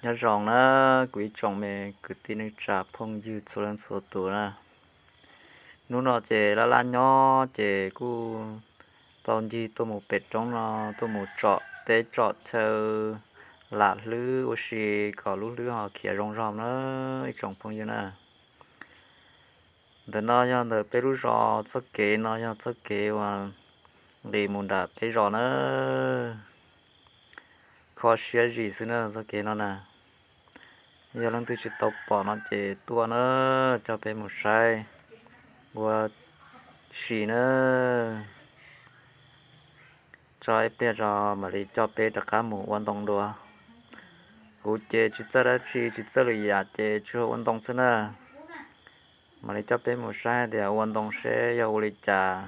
Nyob zoo na, kuv ib tsoom me kwv tij neej tsa phooj ywg txhua leej txhua tus na. Hnub no ces laj laj nyob ces kuj tau ncig tuaj mus pem roob no, tuaj mus tsom teb tsom chaw lam hlwb ua si kom lub hlwb ho khiav zoo zog na ib tsoom phooj ywg na. Ntawm no yog ntawm peb lub zos, txoj kev no yog txoj kev uas nqis mus nram peb zos na. Kho siab zim xwb na txoj kev no na. Yog leej twg tsis tau pom no ces tuaj na, coj peb mus saib ua si na. Tso ib pliag tso mam li coj peb rov qab mus ua ntoo dua. Kuv ces tsis txawj dab tsi, tsis txawj lwm yam ces tsuas ua ntoo xwb na. Mam li coj peb mus saib tias ua ntoo seb yog ua li cas,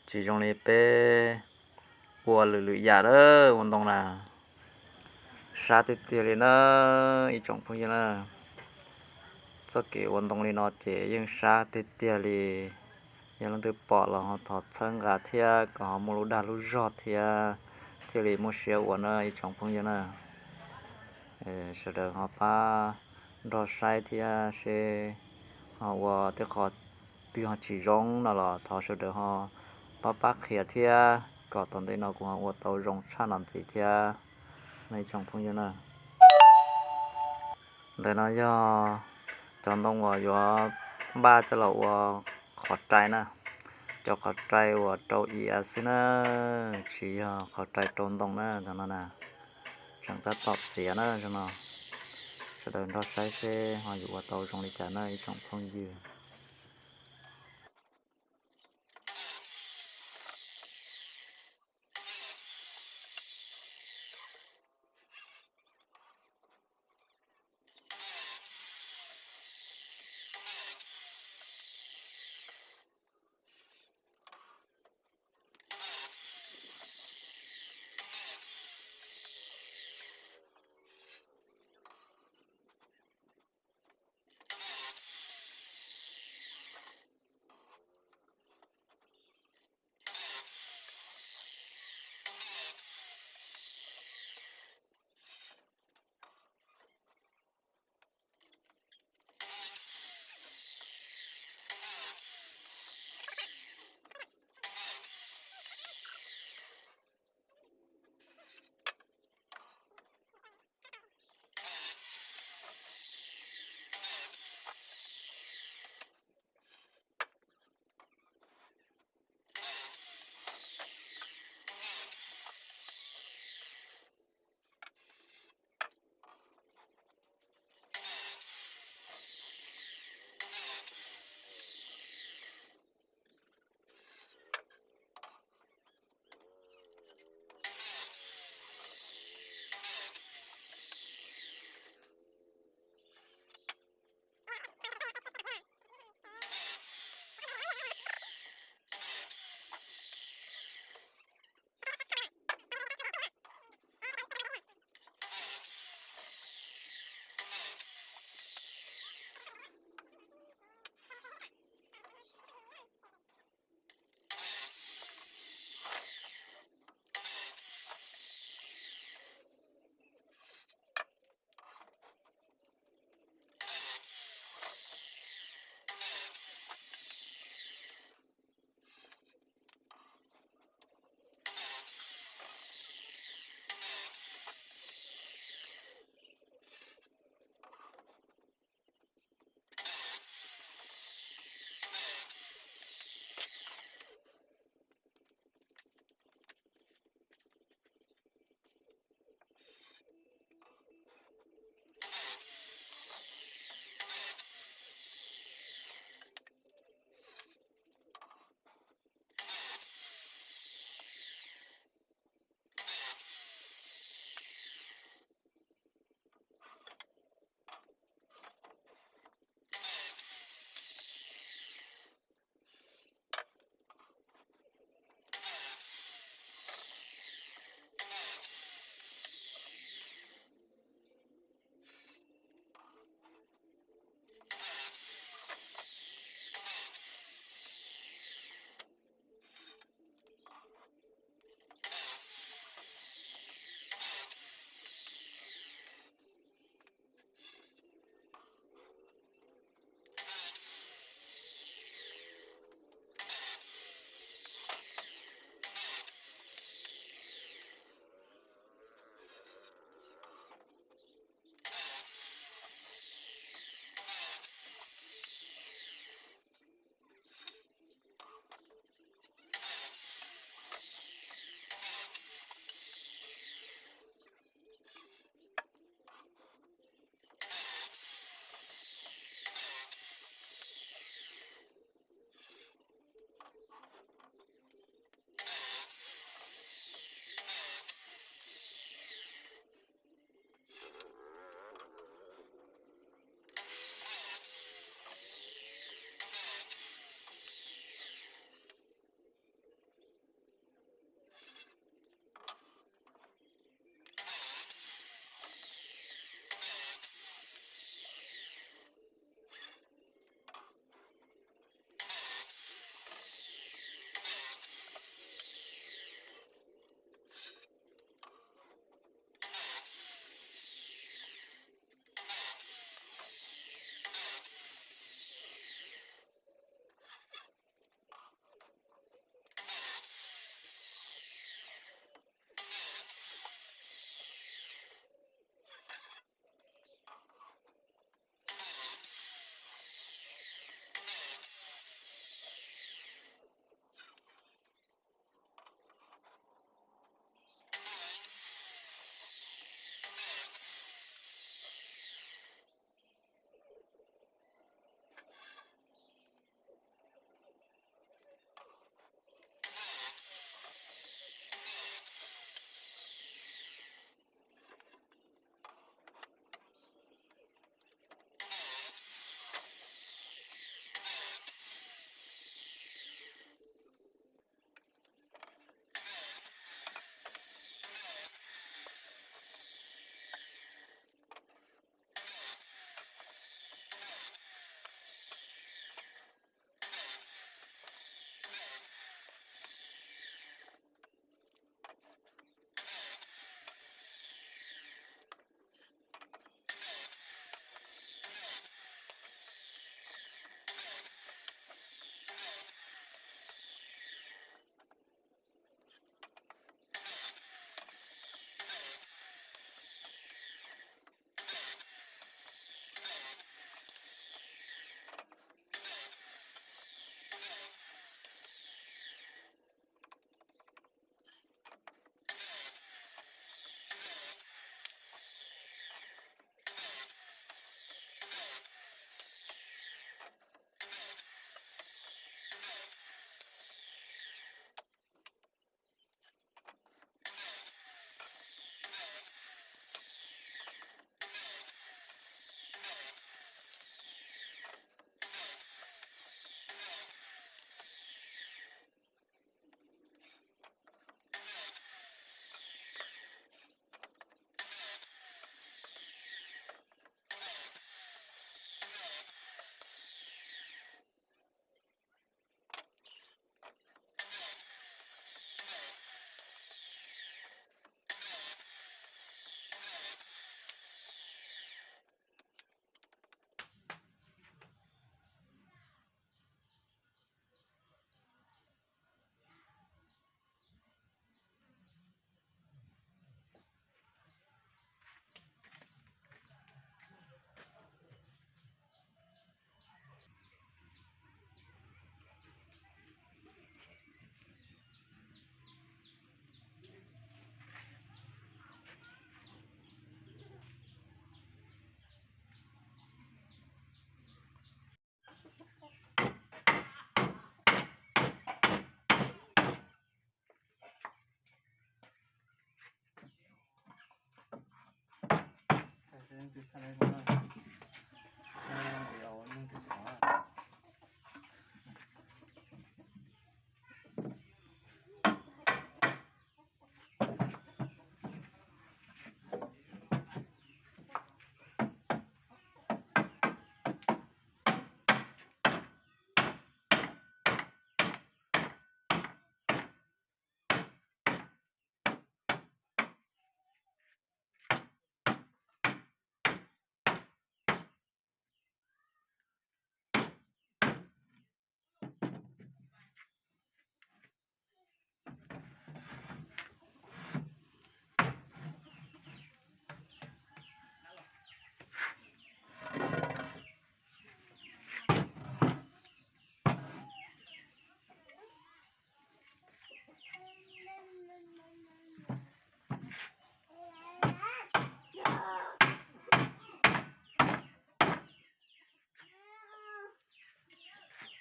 tsis zoo li peb ua lwm lwm yam lawm ua ntoo na. Sab tiag tiag li na ib tsoom phooj ywg na. Txoj kev ua ntoo li no ces yeej sab tiag tiag li. Yog leej twg pom los ho thov txhawb nqa thiab kom ho muaj lub dag lub zog thiab thiaj li muaj siab ua na ib tsoom phooj ywg na. Sawv daws ho pab nrog saib thiab seb ho ua tej qhov twg ho tsis zoo no los thov sawv daws ho pab pab qhia thiab kom tom ntej no kuv ho ua tau zoo tshaj no ntxiv thiab no ib tsoom phooj ywg na. Ntawm no yog cov ntoo uas yuav npaj coj los ua qhov rai na, cov qhov rai uas rau iav xwb na, tsis yog qhov rai rau ntoo na, cov no na. Tseem tab tom txiav na no. Sawv daws nrog saib seb ho yuav ua tau zoo li cas na ib tsoom phooj ywg.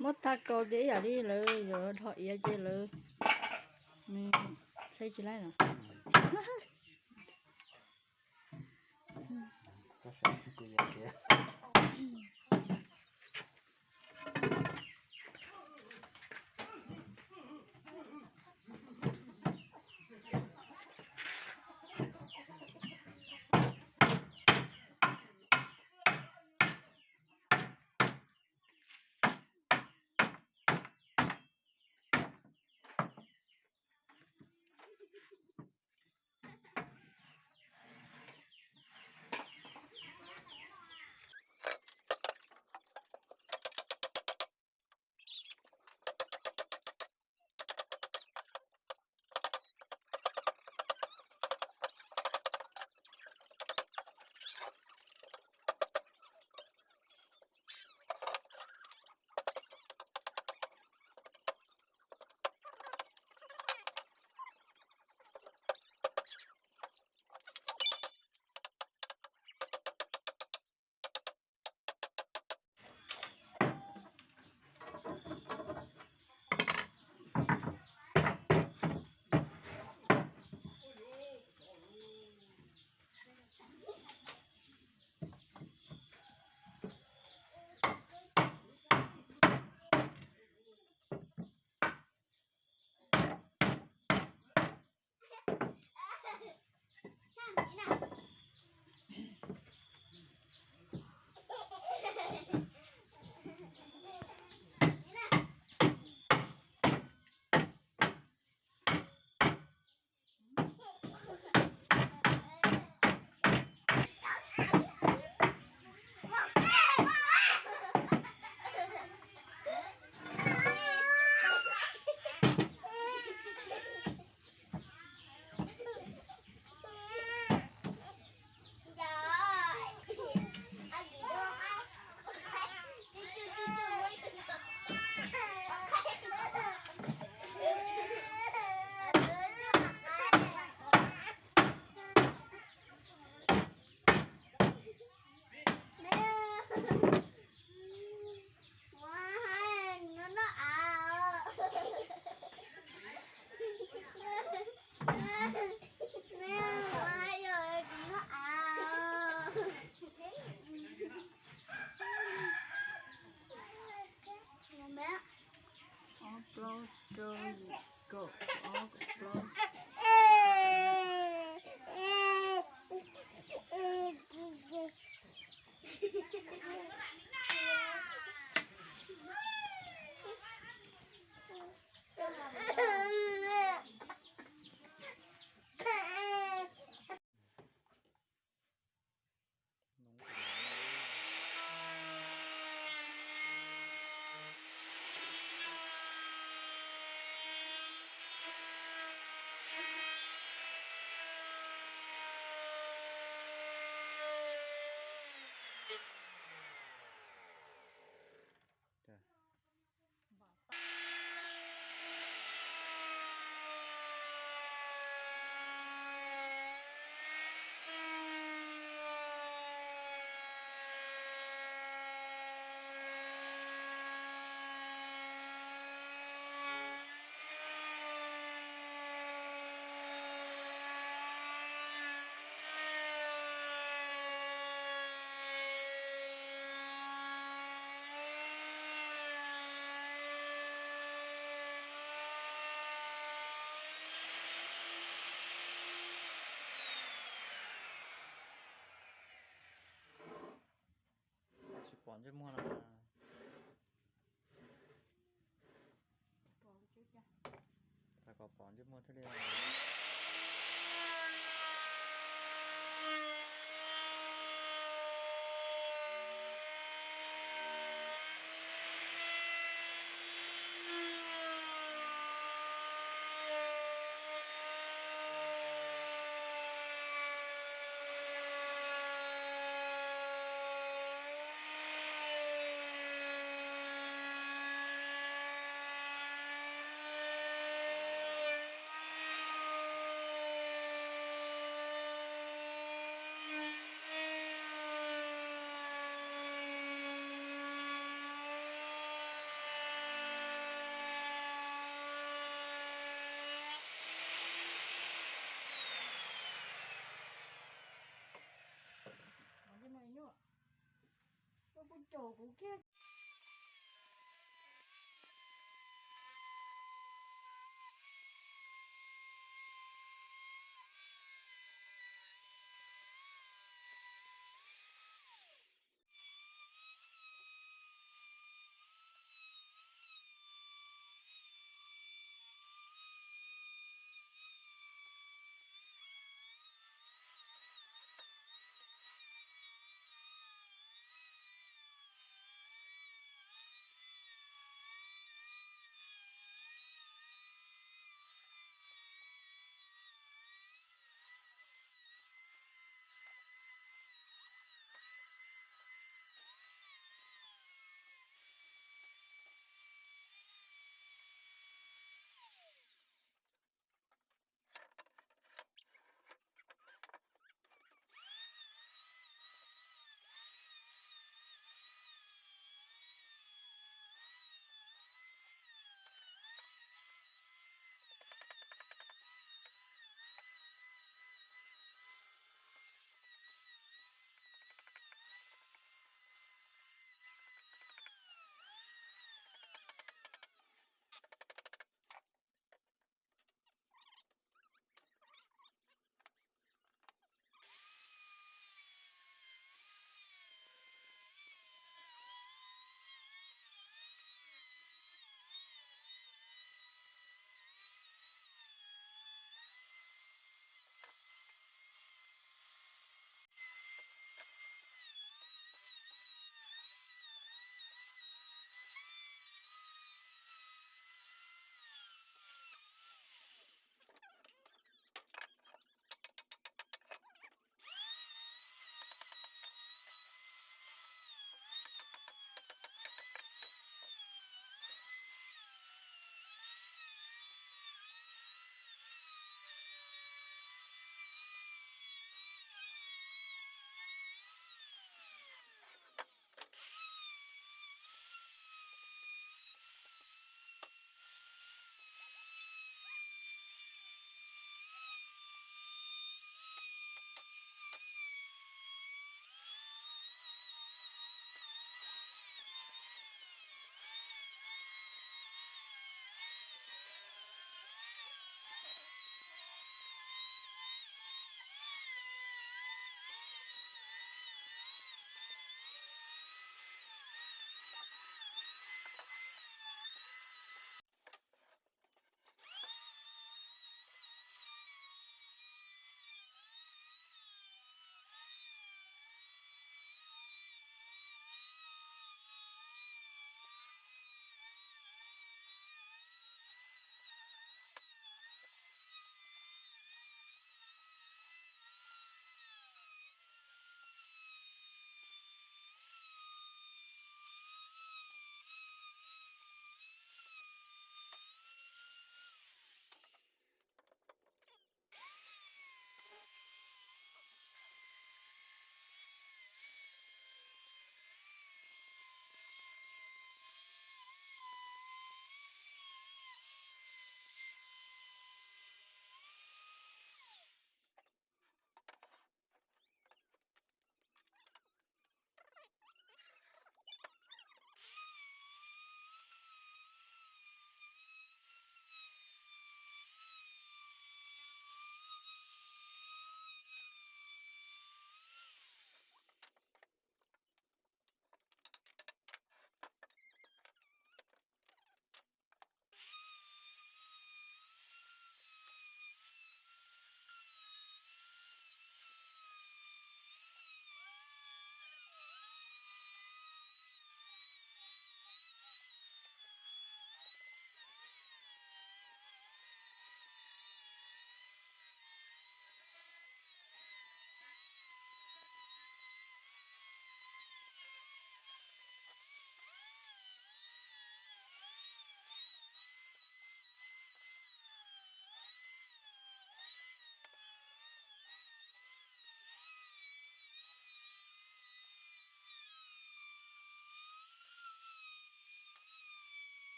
Muab tag kaus ces ib yam li lawv yuav dhos iav ces lawv hle tsis laib no. Ntsej muag no. Pom, kom pom ntsej muag thiaj li. Kuv kiag.